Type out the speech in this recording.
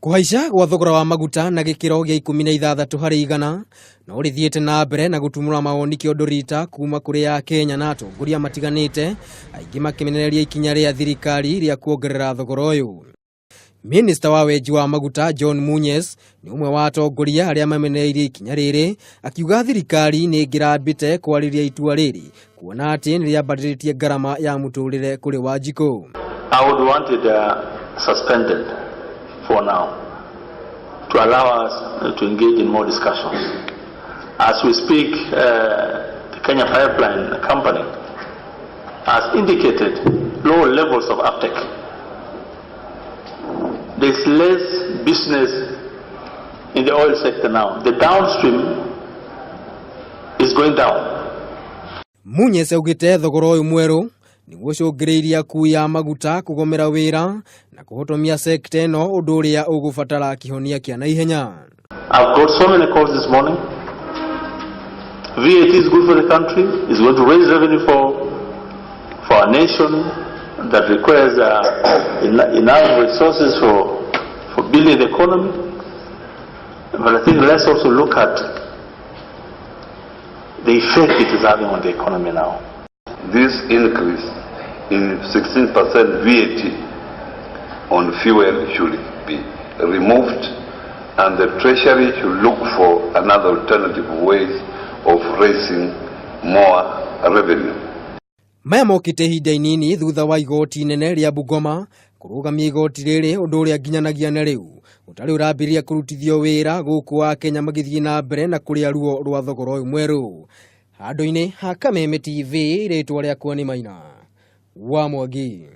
Kũhaica gwa thogora wa maguta na gĩkĩro gĩa 16 harĩ igana no rĩthiĩte na mbere na gũtumũra mawoni kĩondo rita kuma kũrĩ Akenya na atongoria matiganĩte, aingĩ makĩmenereria ikinya rĩa thirikari rĩa kuongerera thogora ũyũ. Minista wa wenji wa maguta John Munyes nĩ ũmwe wa atongoria arĩa mamenereirie ikinya rĩrĩ, akiuga thirikari nĩ ĩngĩrambĩte kwarĩria itua rĩrĩ kuona atĩ nĩ rĩambatĩrĩtie ngarama ya mũtũrĩre kũrĩ Wanjikũ. I would want it suspended for now to allow us to engage in more discussions. As we speak, the Kenya Pipeline Company has indicated low levels of uptake. There's less business in the oil sector now. The downstream is going down. Munyes augĩte thogora ũyũ mwerũ nĩguo ũcũngĩrĩirie akui a maguta kũgomera wĩra na kũhotomia sekta ĩno, ũndũ ũrĩa ũgũbatara kĩhonia kĩa naihenya. I've got so many calls this morning. VAT is good for the country. It's going to raise revenue for our nation that requires enough resources for building the economy. But I think let's also look at the effect it is having on the economy now. This increase in 16% VAT on fuel should be removed, and the Treasury should look for another alternative ways of raising more revenue. Maya mokĩte ihinda inini thutha wa igoti inene rĩa Bungoma kũrũgamia igoti rĩrĩ, ũndũ ũrĩa nginyanagia na rĩu ũtarĩ ũrambĩrĩria kũrutithio wĩra gũkũ Akenya magĩthiĩ na mbere na kũrĩa ruo rwa thogora ũyũ mwerũ. Handũ-inĩ ha Kameme TV, rĩtwa rĩakwa nĩ Maina wa Mwangi.